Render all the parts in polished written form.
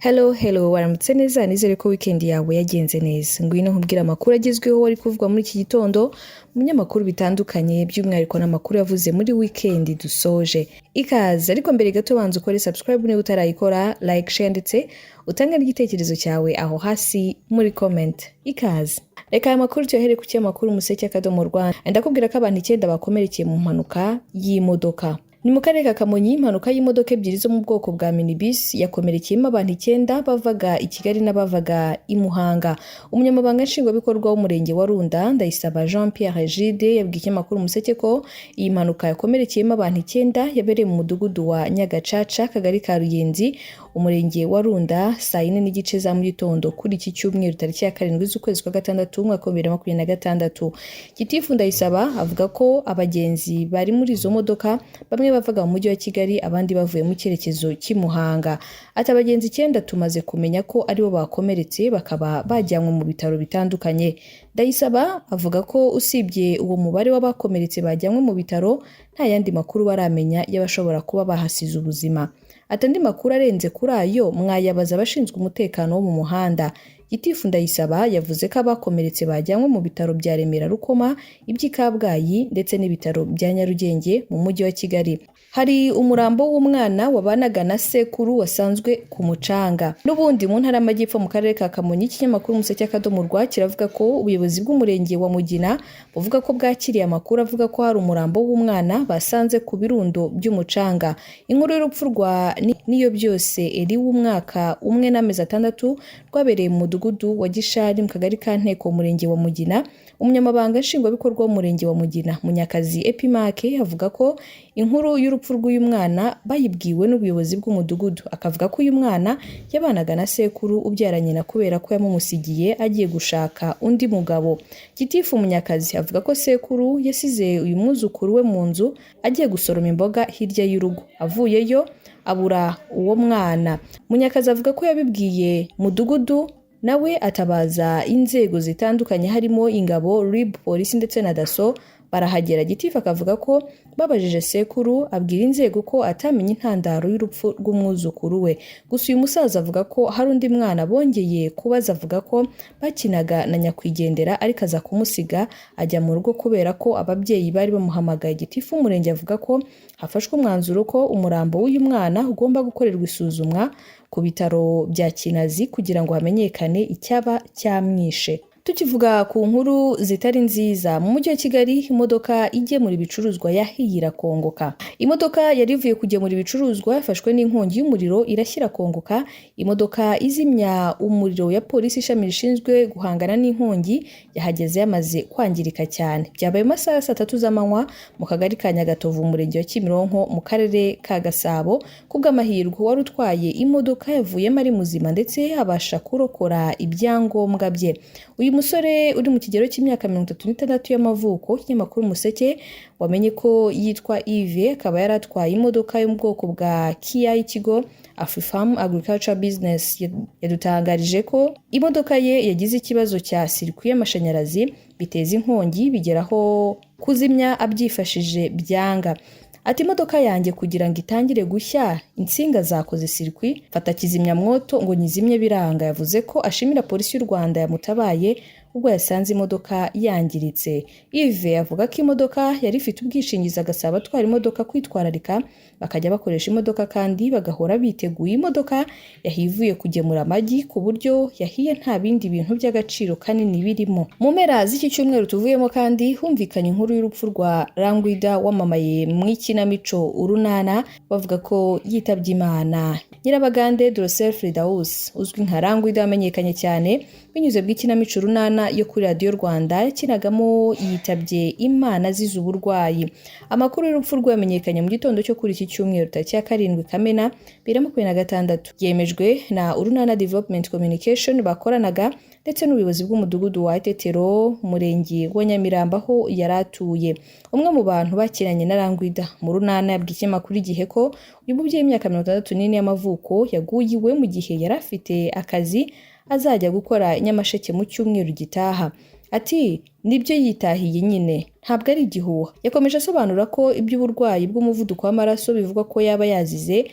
Hello, hello, waramutse neza? Nizere ko weekend yawe yagenze neza. Ngwino nkubwire amakuru agezweho wari kuvugwa muri iki gitondo mu binyamakuru bitandukanye, by'umwihariko n'amakuru yavuze muri weekend dusoje. Ikaze, ariko mbere gato banza ukore subscribe niba utarayikora, like, share ndetse utange n'igitekerezo cyawe aho hasi muri comment. Ikaze. Reka aya makuru tuyahere ku kinyamakuru Umuseke.rw. Ndakubwira ko abantu 9 bakomerekeye mu mpanuka y'imodoka. Ni mu karere ka Kamonyi, impanuka y'imodoka ebyiri zo mu bwoko bwa minibus yakomerekeyemo abantu 9 bavaga i Kigali n'abavaga i Muhanga. Umunyamabanga Nshingwabikorwa w'umurenge wa Runda, Ndayisaba Jean Pierre Egide, yabwiye ikinyamakuru Umuseke ko iyi mpanuka yakomerekeyemo abantu 9 yabereye mu mudugudu wa Nyagacaca, akagari ka Ruyenzi, umurenge wa Runda, saa 4:30 za mu gitondo kuri iki cyumweru tariki ya 7 z'ukwezi kwa gatandatu umwaka wa 2026. Gitifu Ndayisaba avuga ko abagenzi bari muri izo modoka bamwe bavaga mu mujyi wa Kigali, abandi bavuye mu cyerekezo cy'i Muhanga. Ati: "Abagenzi 9 tumaze kumenya ko aribo bakomeretse, bakaba bajyanywe mu bitaro bitandukanye." Ndayisaba avuga ko usibye uwo mubare w'abakomeretse bajyanywe mu bitaro, nta yandi makuru baramenya y'abashobora kuba bahasize ubuzima. Ati: "Andi makuru arenze kuri ayo mwayabaza abashinzwe umutekano wo mu muhanda." Gitifu Ndayisaba yavuze ko abakomeretse bajyanywe mu bitaro bya Remera Rukoma, iby'i Kabgayi ndetse n'ibitaro bya Nyarugenge mu mujyi wa Kigali. Hari umurambo w'umwana wabanaga na sekuru wasanzwe ku mucanga. N'ubundi mu ntara y'Amajyepfo, mu karere ka Kamonyi, ikinyamakuru Umuseke.rw kiravuga ko ubuyobozi bw'umurenge wa Mugina buvuga ko bwakiriye amakuru avuga ko hari umurambo w'umwana basanze ku birundo by'umucanga. Inkuru y'urupfu rwa Niyo Byose Eri w'umwaka 1 n'amezi 6 rwabereye mu mudugudu wa Gishari, mu kagari ka Nteko, umurenge wa Mugina. Umunyamabanga Nshingwabikorwa w'umurenge wa Mugina, Munyakazi Epimake, avuga ko inkuru y'urupfu rw'uyu mwana bayibwiwe n'ubuyobozi bw'umudugudu, akavuga ko uyu mwana yabanaga na sekuru ubyara nyina kubera ko yamumusigiye agiye gushaka undi mugabo. Gitifu Munyakazi avuga ko sekuru yasize uyu mwuzukuru we mu nzu agiye gusoroma imboga hirya y'urugo, avuyeyo abura uwo mwana. Munyakazi avuga ko yabibwiye mudugudu, nawe atabaza inzego zitandukanye harimo ingabo, RIB, polisi ndetse na DASSO, barahagera. Gitifu akavuga ko babajije sekuru, abwira inzego ko atamenya intandaro y'urupfu rw'umwuzukuru we. Gusa uyu musaza avuga ko hari undi mwana bongeye kubaza, avuga ko bakinaga na nyakwigendera, ariko aza kumusiga ajya mu rugo kubera ko ababyeyi bari bamuhamagaye. Gitifu w'umurenge avuga ko hafashwe umwanzuro ko umurambo w'uyu mwana ugomba gukorerwa isuzumwa ku bitaro bya Kinazi kugira ngo hamenyekane icyaba cyamwishe. Tukivuga ku nkuru zitari nziza, mu mujyi wa Kigali imodoka igemura ibicuruzwa yahiye irakongoka. Imodoka yari ivuye kugemura ibicuruzwa yafashwe n'inkongi y'umuriro, irashya, irakongoka. Imodoka izimya umuriro ya polisi, ishami rishinzwe guhangana n'inkongi, yahageze yamaze kwangirika cyane. Byabaye mu masaha ya saa 3 z'amanywa mu kagari ka Nyagatovu, umurenge wa Kimironko, mu karere ka Gasabo. Ku bw'amahirwe, wari utwaye imodoka yavuyemo ari muzima ndetse abasha kurokora ibyangombwa bye. Uyu musore uri mu kigero cy'imyaka 36 y'amavuko, ikinyamakuru Umuseke wamenye ko yitwa Yves, akaba yari atwaye imodoka yo mu bwoko bwa Kia y'ikigo Afrifarm Agriculture Business, yadutangarije ko imodoka ye yagize ikibazo cya circuit y'amashanyarazi biteza inkongi, bigeraho kuzimya abyifashije byanga. Ati: "Imodoka yanjye kugira ngo itangire gushya, insinga zakoze circuit, mfata kizimyamwoto ngo nyizimye biranga." Yavuze ko ashimira polisi y'u Rwanda yamutabaye ubwo yasanze imodoka yangiritse. Yves avuga ko imodoka yari ifite ubwishingizi, agasaba abatwara imodoka kwitwararika, bakajya bakoresha imodoka kandi bagahora biteguye. Imodoka yahiye ivuye kugemura amagi, ku buryo yahiye nta bindi bintu by'agaciro kanini birimo. Mu mpera z'iki cyumweru tuvuyemo kandi humvikanye inkuru y'urupfu rwa Rangwida wamamaye mu ikinamico Urunana, bavuga ko yitabye Imana. Nyirabagande Drosel Fridaus uzwi nka Rangwida, wamenyekanye cyane binyuze mu ikinamico Urunana yo kuri Radiyo Rwanda yakinagamo, yitabye Imana azize uburwayi. Amakuru y'urupfu rwe yamenyekanye mu gitondo cyo kuri iki cyumweru tariki ya 7 Kamena 2026, yemejwe na Urunana Development Communication bakoranaga ndetse n'ubuyobozi bw'umudugudu wa Tetero, umurenge wa Nyamirambo, aho yari atuye. Umwe mu bantu bakiranye na Rangwida mu Runana yabwiye ikinyamakuru Igihe ko uyu mubyeyi w'imyaka 64 y'amavuko yaguye iwe mu gihe yari afite akazi azajya gukora i Nyamasheke mu cyumweru gitaha. Ati: "Nibyo, yitahiye nyine, ntabwo ari igihuha." Yakomeje asobanura ko iby'uburwayi bw'umuvuduko w'amaraso bivugwa ko yaba yazize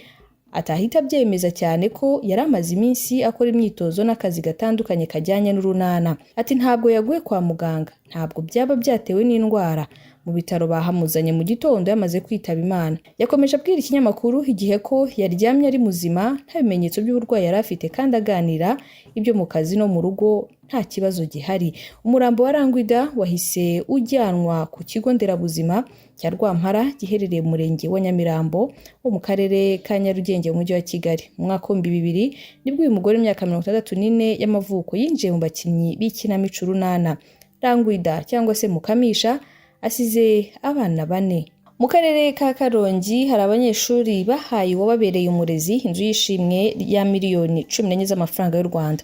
Atahita abyemeza cyane ko yari amaze iminsi akora imyitozo n'akazi gatandukanye kajyanye n'urunana. Ati: "Ntabwo yaguye kwa muganga, ntabwo byaba byatewe n'indwara. Mu bitaro bahamuzanye mu gitondo yamaze kwitaba Imana." Yakomeje abwira ikinyamakuru Igihe ko yaryamye ari muzima, nta bimenyetso by'uburwayi yari afite, kandi aganira ibyo mu kazi no mu rugo, nta kibazo gihari. Umurambo wa Rangwida wahise ujyanwa ku kigo nderabuzima cya Rwampara giherereye mu murenge wa Nyamirambo wo mu karere ka Nyarugenge mu mujyi wa Kigali. Mu mwaka w'2000 nibwo uyu mugore w'imyaka 64 y'amavuko yinjiye mu bakinnyi b'ikinamico Urunana. Rangwida cyangwa se Mukamisha asize abana bane. Mu karere ka Karongi hari abanyeshuri bahaye uwababereye umurezi inzu y'ishimwe ya miliyoni 14 z'amafaranga y'u Rwanda.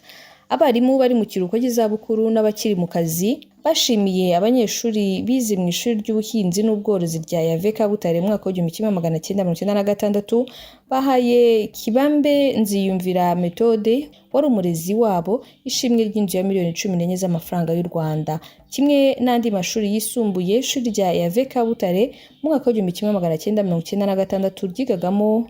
Abarimu bari mu kiruhuko cy'izabukuru n'abakiri mu kazi bashimiye abanyeshuri bize mu ishuri ry'ubuhinzi n'ubworozi rya EAV Kabutare mu mwaka w'1996. Bahaye Kibambe Nziyumvira Methode wari umurezi wabo ishimwe ry'inzu ya miliyoni 14 z'amafaranga y'u Rwanda. Kimwe n'andi mashuri yisumbuye, ishuri rya EAV Kabutare mu mwaka w'1996 ryigagamo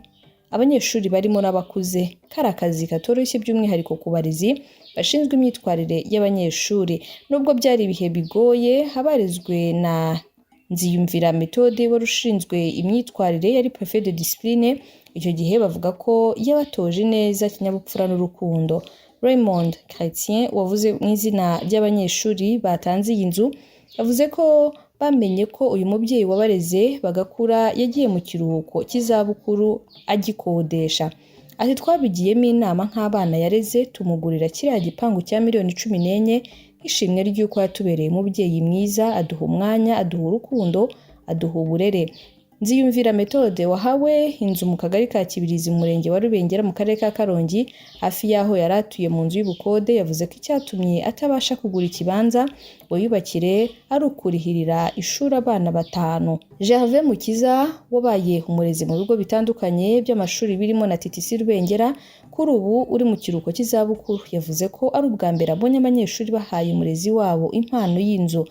abanyeshuri barimo n'abakuze. Kari akazi katoroshye, by'umwihariko ku barezi bashinzwe imyitwarire y'abanyeshuri. Nubwo byari ibihe bigoye, abarezwe na Nziyumvira Methode wari ushinzwe imyitwarire, yari préfet de discipline icyo gihe, bavuga ko yabatoje neza ikinyabupfura n'urukundo. Raymond Chrétien wavuze mu izina ry'abanyeshuri batanze iyi nzu yavuze ko bamenye ko uyu mubyeyi wabareze bagakura yagiye mu kiruhuko cy'izabukuru agikodesha. Ati: "Twabigiyemo inama nk'abana yareze, tumugurira kiriya gipangu cya miliyoni 14 nk'ishimwe ry'uko yatubereye umubyeyi mwiza, aduha umwanya, aduha urukundo, aduha uburere." Nziyumvira Methode wahawe inzu mu kagari ka Kibirizi mu murenge wa Rubengera mu karere ka Karongi, hafi y'aho yari atuye mu nzu y'ubukode, yavuze ko icyatumye atabasha kugura ikibanza ngo yubakire ari ukurihirira ishuri abana batanu. Gervais Mukiza wabaye umurezi mu bigo bitandukanye by'amashuri birimo na TTC Rubengera, kuri ubu uri mu kiruhuko cy'izabukuru, yavuze ko ari ubwa mbere abonye abanyeshuri bahaye umurezi wabo impano y'inzu.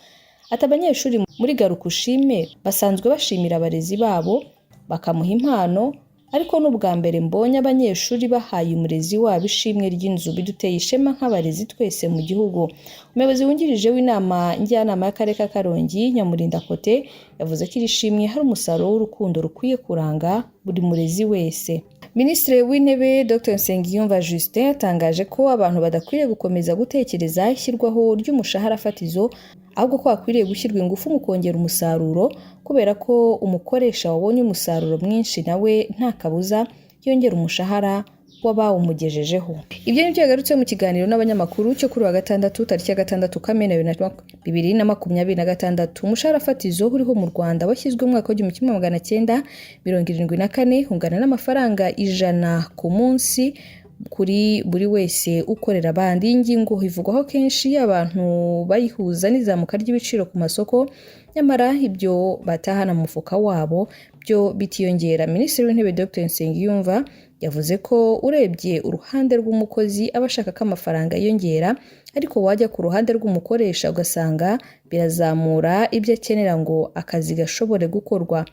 Ati: "Abanyeshuri muri Garuka Ushime basanzwe bashimira abarezi babo bakamuha impano, ariko ni ubwa mbere mbonye abanyeshuri bahaye umurezi wabo ishimwe ry'inzu. Biduteye ishema nk'abarezi twese mu gihugu." Umuyobozi wungirije w'inama njyanama y'akarere ka Karongi, Nyamurinda Kote, yavuze ko iri shimwe hari umusaruro w'urukundo rukwiye kuranga buri murezi wese. Minisitiri w'Intebe Dr Nsengiyumva Justin yatangaje ko abantu badakwiriye gukomeza gutekereza ishyirwaho ry'umushahara fatizo, ahubwo ko hakwiriye gushyirwa ingufu mu kongera umusaruro, kubera ko umukoresha wabonye umusaruro mwinshi nawe nta kabuza yongera umushahara w'abawumugejejeho. Ibyo ni byo yagarutse mu kiganiro n'abanyamakuru cyo kuri wa gatandatu tariki ya 6 Kamena 2026. Umushahara fatizo uriho mu Rwanda washyizwe mu mwaka w'1974, ungana n'amafaranga 100 ku munsi kuri buri wese ukorera abandi. Iyi ngingo ivugwaho kenshi, abantu bayihuza n'izamuka ry'ibiciro ku masoko, nyamara ibyo batahana mu mufuka wabo byo bitiyongera. Minisitiri w'Intebe Dr Nsengiyumva yavuze ko urebye uruhande rw'umukozi aba ashaka ko amafaranga yiyongera, ariko wajya ku ruhande rw'umukoresha ugasanga birazamura ibyo akenera ngo akazi gashobore gukorwa.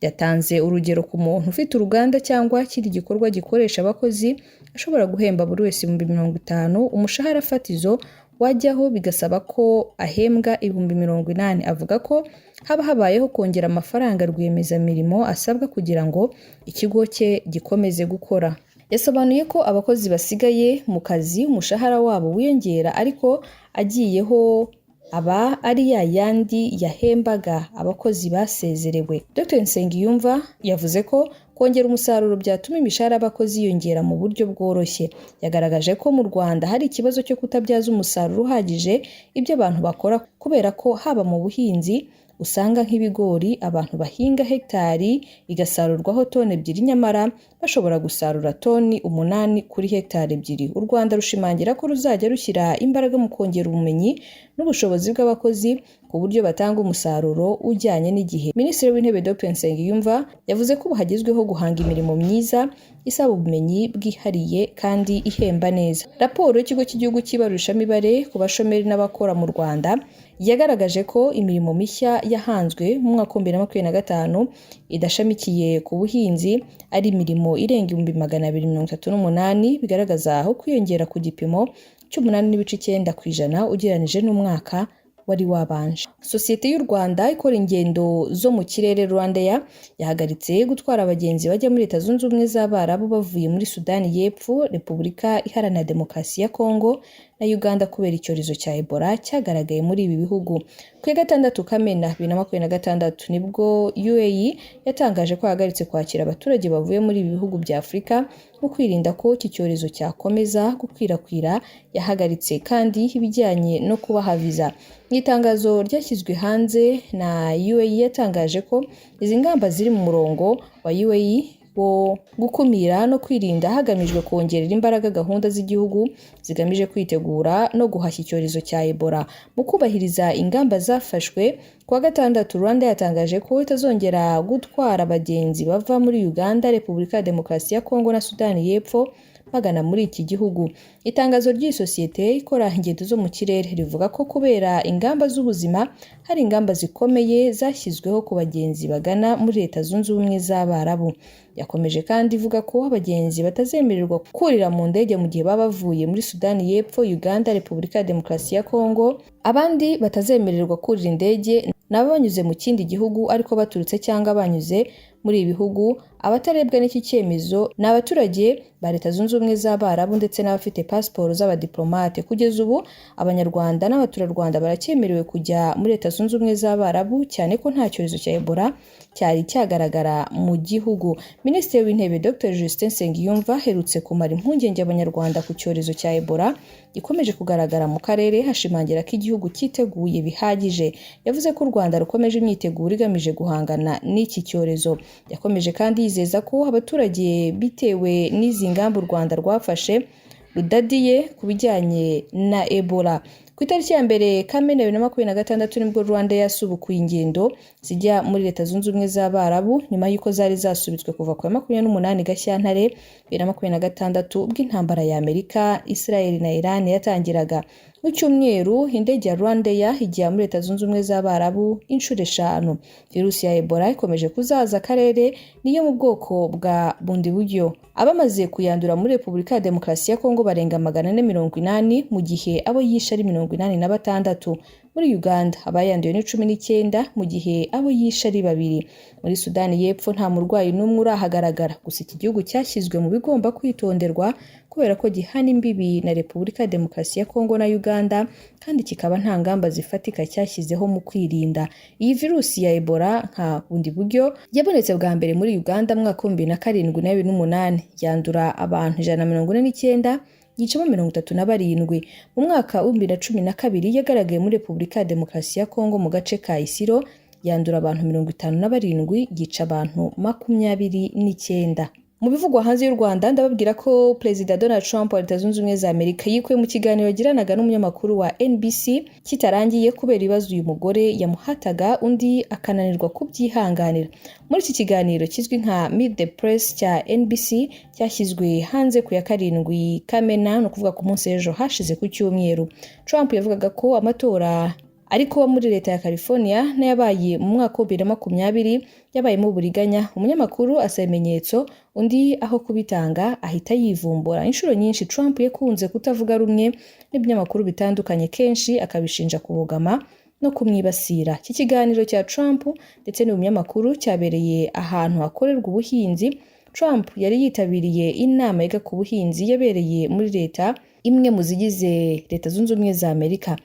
Yatanze urugero ku muntu ufite uruganda cyangwa ikindi gikorwa gikoresha abakozi, ashobora guhemba buri wese 50,000, umushahara fatizo wajyaho bigasaba ko ahembwa 80,000. Avuga ko haba habayeho kongera amafaranga rwiyemezamirimo asabwa kugira ngo ikigo cye gikomeze gukora. Yasobanuye ko abakozi basigaye mu kazi umushahara wabo wiyongera, ariko agiyeho aba ari ya yandi yahembaga abakozi basezerewe. Dr Nsengiyumva yavuze ko kongera umusaruro byatuma imishahara y'abakozi yiyongera mu buryo bworoshye. Yagaragaje ko mu Rwanda hari ikibazo cyo kutabyaza umusaruro uhagije ibyo abantu bakora, kubera ko haba mu buhinzi usanga nk'ibigori abantu bahinga hegitari igasarurwaho toni 2, nyamara bashobora gusarura toni 8 kuri hegitari 2. U Rwanda rushimangira ko ruzajya rushyira imbaraga mu kongera ubumenyi n'ubushobozi bw'abakozi ku buryo batanga umusaruro ujyanye n'igihe. Minisitiri w'Intebe Dr Nsengiyumva yavuze ko ubu hagezweho guhanga imirimo myiza isaba ubumenyi bwihariye kandi ihemba neza. Raporo y'ikigo cy'igihugu cy'ibarurishamibare ku bashomeri n'abakora mu Rwanda Yagaragaje ko imirimo mishya yahanzwe mu mwaka wa 2025 idashamikiye ku buhinzi ari imirimo irenga 238,000, bigaragaza aho kwiyongera ku gipimo cy'8.9% ugereranije n'umwaka wari wabanje. Sosiyete y'u Rwanda ikora ingendo zo mu kirere, RwandAir, yahagaritse gutwara abagenzi bajya muri Leta Zunze Ubumwe z'Abarabu bavuye muri Sudani y'Epfo, Repubulika Iharanira Demokarasi ya Kongo na Uganda kubera icyorezo cya Ebola cyagaragaye muri ibi bihugu. Ku ya 6 Kamena 2026 nibwo UAE yatangaje ko yahagaritse kwakira abaturage bavuye muri ibi bihugu bya Afurika mu kwirinda ko iki cyorezo cyakomeza gukwirakwira. Yahagaritse kandi ibijyanye no kubaha viza. Mu itangazo ryashyizwe hanze na UAE, yatangaje ko izi ngamba ziri mu murongo wa UAE wo gukumira no kwirinda, hagamijwe kongerera imbaraga gahunda z'igihugu zigamije kwitegura no guhashya icyorezo cya Ebola. Mu kubahiriza ingamba zafashwe, kuwa gatandatu Rwanda yatangaje ko itazongera gutwara abagenzi bava muri Uganda, Repubulika ya Demokarasi ya Kongo na Sudani y'Epfo bagana muri iki gihugu. Itangazo ry'iyi sosiyete ikora ingendo zo mu kirere rivuga ko kubera ingamba z'ubuzima, hari ingamba zikomeye zashyizweho ku bagenzi bagana muri Leta Zunze Ubumwe z'Abarabu. Yakomeje kandi ivuga ko abagenzi batazemererwa kurira mu ndege mu gihe baba bavuye muri Sudani y'Epfo, Uganda, Repubulika ya Demokarasi ya Kongo. Abandi batazemererwa kurira indege ni ababa banyuze mu kindi gihugu ariko baturutse cyangwa banyuze muri ibi bihugu. Abatarebwa n'iki cyemezo ni abaturage ba Leta Zunze Ubumwe z'Abarabu ndetse n'abafite pasiporo z'abadiplomate. Kugeza ubu Abanyarwanda n'abaturarwanda baracyemerewe kujya muri Leta Zunze Ubumwe z'Abarabu, cyane ko nta cyorezo cya Ebola cyari cyagaragara mu gihugu. Minisitiri w'Intebe Dr Justin Nsengiyumva aherutse kumara impungenge Abanyarwanda ku cyorezo cya Ebola gikomeje kugaragara mu karere, hashimangira ko igihugu cyiteguye bihagije. Yavuze ko u Rwanda rukomeje imyiteguro igamije guhangana n'iki cyorezo. Yakomeje kandi yizeza ko abaturage, bitewe n'izi ngamba u Rwanda rwafashe, rudadiye ku bijyanye na Ebola. Ku itariki ya 1 Kamena 2026 nibwo Rwanda yasubukuye ingendo zijya muri Leta Zunze Ubumwe z'Abarabu, nyuma y'uko zari zasubitswe kuva ku ya 28 Gashyantare 2026, ubwo intambara ya Amerika, Israel na Iran yatangiraga. Mu cyumweru indege ya RwandAir ijya muri Leta Zunze Ubumwe z'Abarabu inshuro eshanu. Virusi ya Ebola ikomeje kuzaza akarere niyo mu bwoko bwa Bundibugyo. Abamaze kuyandura muri Repubulika ya Demokarasi ya Kongo barenga 480, mu gihe abo yishe ari 86. Muri Uganda abayanduye ni 19, mu gihe abo yishe ari babiri. Muri Sudani y'Epfo nta murwayi n'umwe urahagaragara, gusa iki gihugu cyashyizwe mu bigomba kwitonderwa kubera ko gihana imbibi na Repubulika ya Demokarasi ya Kongo na Uganda, kandi kikaba nta ngamba zifatika cyashyizeho mu kwirinda. Iyi virusi ya Ebola nka Bundibugyo yabonetse bwa mbere muri Uganda mu mwaka wa 2007 na 2008, yandura abantu 149, yicamo 37. Mu mwaka wa 2012 yagaragaye muri Repubulika ya Demokarasi ya Kongo mu gace ka Isiro, yandura abantu 57, yica abantu 29. Mu bivugwa hanze y'u Rwanda, ndababwira ko Perezida Donald Trump wa Leta Zunze Ubumwe za Amerika yikuye mu kiganiro yagiranaga n'umunyamakuru wa NBC kitarangiye, kubera ibibazo uyu mugore yamuhataga undi akananirwa kubyihanganira. Muri iki kiganiro kizwi nka Meet the Press cya NBC cyashyizwe hanze ku ya 7 Kamena, ni ukuvuga ku munsi w'ejo hashize ku cyumweru, Trump yavugaga ko amatora ari kuba muri leta ya California n'ayabaye mu mwaka wa 2020 yabayemo uburiganya. Umunyamakuru asaba ibimenyetso, undi aho kubitanga ahita yivumbura. Inshuro nyinshi Trump yakunze kutavuga rumwe n'ibinyamakuru bitandukanye, kenshi akabishinja kubogama no kumwibasira. Iki kiganiro cya Trump ndetse n'ibinyamakuru cyabereye ahantu hakorerwa ubuhinzi. Trump yari yitabiriye inama yiga ku buhinzi yabereye muri leta imwe mu zigize Leta Zunze Ubumwe za Amerika.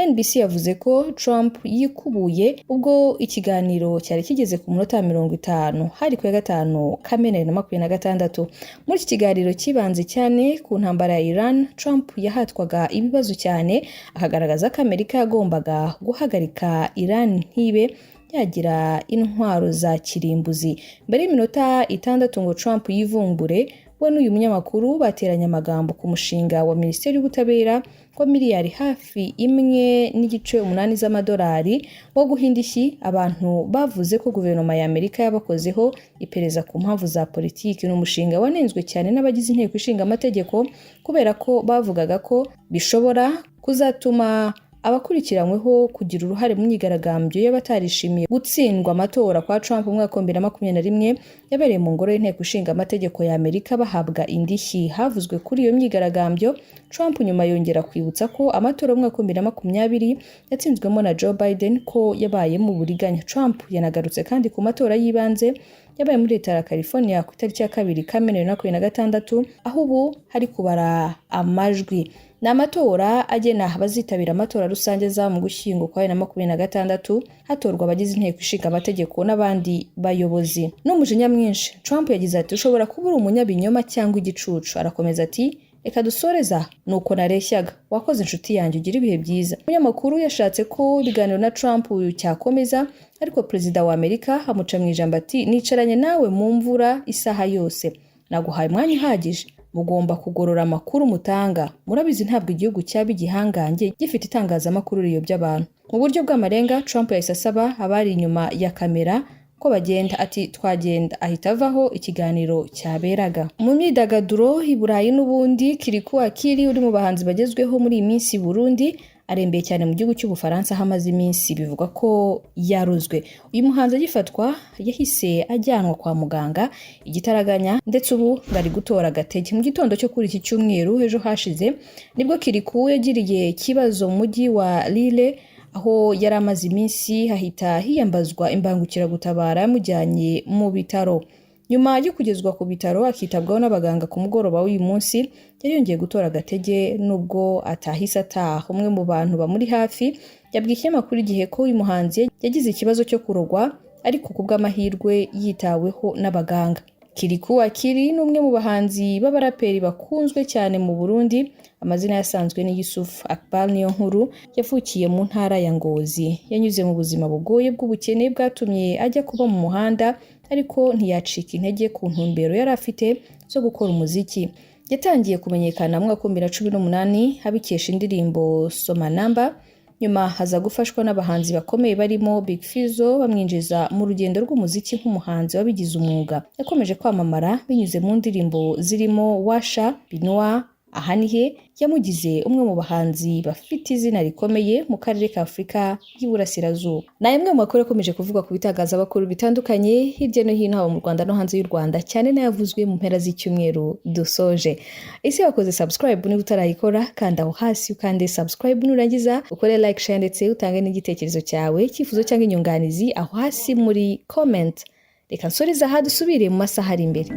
NBC yavuze ko Trump yikubuye ubwo ikiganiro cyari kigeze ku munota wa 50, hari ku ya 5 Kamena 2026. Muri iki kiganiro cyibanze cyane ku ntambara ya Iran, Trump yahatwaga ibibazo cyane, akagaragaza ko Amerika yagombaga guhagarika Iran ntibe yagira intwaro za kirimbuzi. Mbere y'iminota 6 ngo Trump yivumbure, we n'uyu munyamakuru bateranye amagambo ku mushinga wa Minisiteri y'Ubutabera wa miliyari hafi 1.8 z'amadolari wo guha indishyi abantu bavuze ko guverinoma ya Amerika yabakozeho iperereza ku mpamvu za politiki. Ni umushinga wanenzwe cyane n'abagize Inteko Ishinga Amategeko kubera ko bavugaga ko bishobora kuzatuma Abakurikiranyweho kugira uruhare mu myigaragambyo y'abatarishimiye gutsindwa amatora kwa Trump mu mwaka wa 2021 yabereye mu ngoro y'inteko ishinga amategeko ya Amerika bahabwa indishyi. Havuzwe kuri iyo myigaragambyo, Trump nyuma yongera kwibutsa ko amatora y'umwaka wa 2020 yatsinzwemo na Joe Biden ko yabayemo uburiganya. Trump yanagarutse kandi ku matora y'ibanze yabaye muri leta ya California ku itariki ya 2 Kamena 2026, aho ubu hari kubara amajwi. Ni amatora agena abazitabira amatora rusange azaba mu Gushyingo kwa 2026, hatorwa abagize inteko ishinga amategeko n'abandi bayobozi. N'umujinya mwinshi, Trump yagize ati: "Ushobora kuba uri umunyabinyoma cyangwa igicucu." Arakomeza ati: "Reka dusoreza nuko nareshyaga. Wakoze, inshuti yanjye, ugira ibihe byiza." Umunyamakuru yashatse ko ibiganiro na Trump cyakomeza, ariko perezida wa Amerika amuca mu ijambo ati: "Nicaranye nawe mu mvura isaha yose, naguhaye umwanya uhagije. Mugomba kugorora amakuru mutanga. Murabizi, ntabwo igihugu cyaba igihangange gifite itangazamakuru riyobya abantu." Mu buryo bw'amarenga, Trump yahise asaba abari inyuma ya kamera ko bagenda, ati: "Twagenda." Ahita avaho ikiganiro cyaberaga. Mu myidagaduro i Burayi n'ubundi, Kirikou Akili uri mu bahanzi bagezweho muri iyi minsi i Burundi, arembeye cyane mu gihugu cy'Ubufaransa aho amaze iminsi bivugwa ko yarozwe. Uyu muhanzi agifatwa yahise ajyanwa kwa muganga igitaraganya, ndetse ubu bari gutora agatege. Mu gitondo cyo kuri iki cyumweru, ejo hashize, nibwo Kirikou yagiriye ikibazo mu mujyi wa Lille aho yari amaze iminsi, hahita hiyambazwa imbangukiragutabara yamujyanye mu bitaro. Nyuma yo kugezwa ku bitaro akitabwaho n'abaganga, ku mugoroba w'uyu munsi yari yongeye gutora agatege nubwo atahise ataha. Umwe mu bantu bamuri hafi yabwiye ikinyamakuru Igihe ko uyu muhanzi yagize ikibazo cyo kurogwa, ariko ku bw'amahirwe yitaweho n'abaganga. Kirikou Akili ni umwe mu bahanzi b'abaraperi bakunzwe cyane mu Burundi. Amazina yasanzwe ni Yusuf Akbar Niyonkuru, yavukiye mu ntara ya Ngozi. Yanyuze mu buzima bugoye bw'ubukene bwatumye ajya kuba mu muhanda, ariko ntiyacika intege ku ntumbero yari afite zo gukora umuziki. Yatangiye kumenyekana mu mwaka wa 2018 abikesha indirimbo Soma Namba. Nyuma haza gufashwa n'abahanzi bakomeye barimo Big Fizzo, bamwinjiza mu rugendo rw'umuziki nk'umuhanzi wabigize umwuga. Yakomeje kwamamara binyuze mu ndirimbo zirimo Washa, Binwa, Aha Nihe, yamugize umwe mu bahanzi bafite izina rikomeye mu karere ka Afurika y'Iburasirazuba. Ni amwe mu makuru akomeje kuvugwa ku bitangazamakuru bitandukanye hirya no hino, haba mu Rwanda no hanze y'u Rwanda, cyane n'ayavuzwe mu mpera z'icyumweru dusoje. Ese wakoze subscribe? Niba utarayikora, kanda aho hasi ukande subscribe, nurangiza ukore like, share, ndetse utange n'igitekerezo cyawe, icyifuzo cyangwa inyunganizi aho hasi muri comment. Reka nsoreze aha, dusubire mu masaha ari imbere.